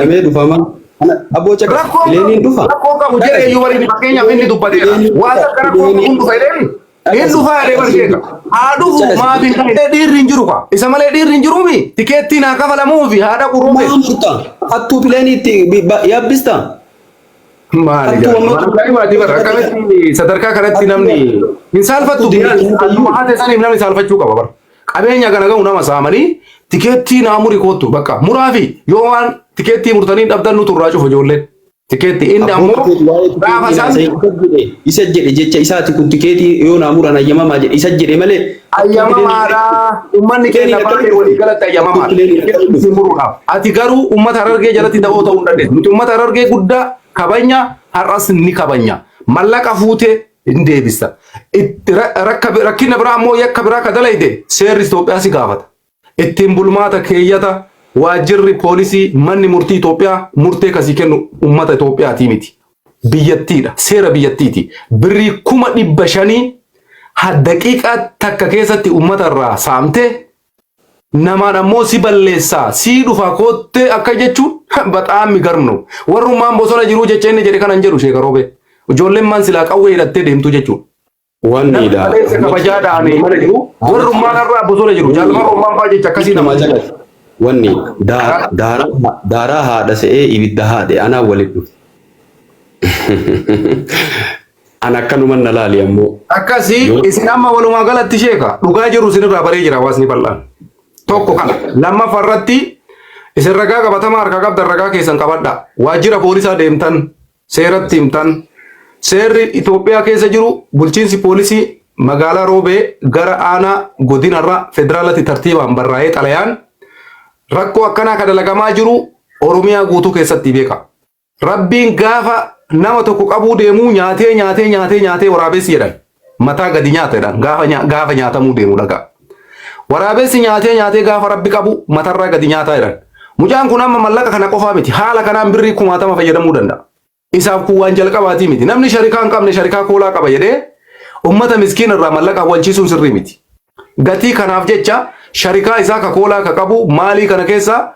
Fe'amee dhufama. Aboo caqas. Rakkoon Pileeniin qabu dhufa. rakkoon qabu jedhe Dhaqasi. iyyuu waliin fakkeenyaaf inni dubbateera. Pileeniin Waan dhufa. takka rakkoon qabu Pileeniin hin dhufa jedheen hin dhaqasi. dhufa jedhee bar sheeka. Haa dhufu Caqasi. maaf hin ta'e dhiirri hin jiru kaa. Isa malee dhiirri hin jiruumi tikeettiin haa kafalamuufi haa dhaqu roobee. Maa murta? Hattuu pileeniitti yaabbista? Maali Hattuu gaa? amma Waan ajaa'ibaati bara. Akkamitti sadarkaa kanatti namni hin saalfattu Hattuu biyaan dinnicha akkuma haate saniif namni saalfachuu qaba bara. Qabeenya kana gahu nama saamanii tikeettii naa muri koottu bakka muraafi yoo waan tikeettii murtanii dhabdan nutu irraa cufu ijoolleen. Tikeettii inni Abboon ammoo tikeetii waa'ee gaafa tikeetii san naasa'e isa jedhe jecha isaati kun tikeetii yoo naa muran ayyamamaa jedhe isa jedhe malee hattuu pileenii ayyamamaadha. Uummanni pileeniin keenya akkamitti baay'ee walii dhufe? galatti Hattuu ayyamamaadha. pileeniin akkamitti Tikeettii dhufe? muruudhaaf. Ati garuu uummata Harargee jalatti da'oo ta'uu hin dandeessu. Nuti uummata Harargee guddaa kabanya har'as ni kabanya. Mallaqa fuutee hin deebista. Itti rakkina biraa ammoo yakka biraa ka dalayde seerri Itoophiyaa si gaafata. Ittiin bulmaata keeyyata waajjirri poolisii manni murtii Itoophiyaa murtee kasii kennu uummata Itoophiyaatii miti. Biyyattiidha. Seera biyyattiiti. Birrii 500,000 ha daqiiqaa takka keessatti uummata irraa saamtee namaan ammoo si balleessaa sii dhufa koottee akka jechuun baxaam migarmnu. Warrummaan bosona jiruu jecha inni jedhe kanan jedhu sheeka roobee. Ijoolleen maan silaa qawwee hidhattee deemtu jechuudha. Wanni Namni dha. kaleessa kabajaadhaan mana jiru warrummaan har'a bosona jiru. Jaalmarrummaan fa'aa jecha akkasii Nama nama. caqas. Wanni daaraa haadha se'ee ibidda haadhe anaa walitti dhufe. An akkanuman na laali ammoo. Akkasii Yoo isin amma walumaa galatti sheeka dhugaa jiru isinirraa baree jira hawaasni bal'aan. Tokko kana lammaffaa irratti isin ragaa qabatamaa harkaa qabdan ragaa keessan qabadha. Waajjira poolisaa deemtan seeratti himtan seerri Itoophiyaa keessa jiru bulchiinsi poolisii magaalaa Roobee gara aanaa godinarra federaalatti tartiibaan barraa'ee xalayaan rakkoo akkanaa kan dalagamaa jiru Oromiyaa guutuu keessatti beeka. Rabbiin gaafa nama tokko qabuu deemuu nyaatee nyaatee nyaatee nyaatee waraabessi jedhan mataa gadi nyaata jedhan gaafa gaafa nyaatamuu deemu dhagaa. Waraabessi nyaatee nyaatee gaafa rabbi qabu matarraa gadi nyaataa jedhan. Mucaan kun amma mallaqa kana qofaa miti haala kanaan birrii kumaatama fayyadamuu danda'a. Isaaf kun waan jalqabaatii miti. Namni sharikaa hin qabne sharikaa koolaa qaba jedhee ummata miskiina irraa mallaqa awwalchiisuun sirrii miti. Gatii kanaaf jecha sharikaa isaa ka koolaa ka qabu maalii kana keessa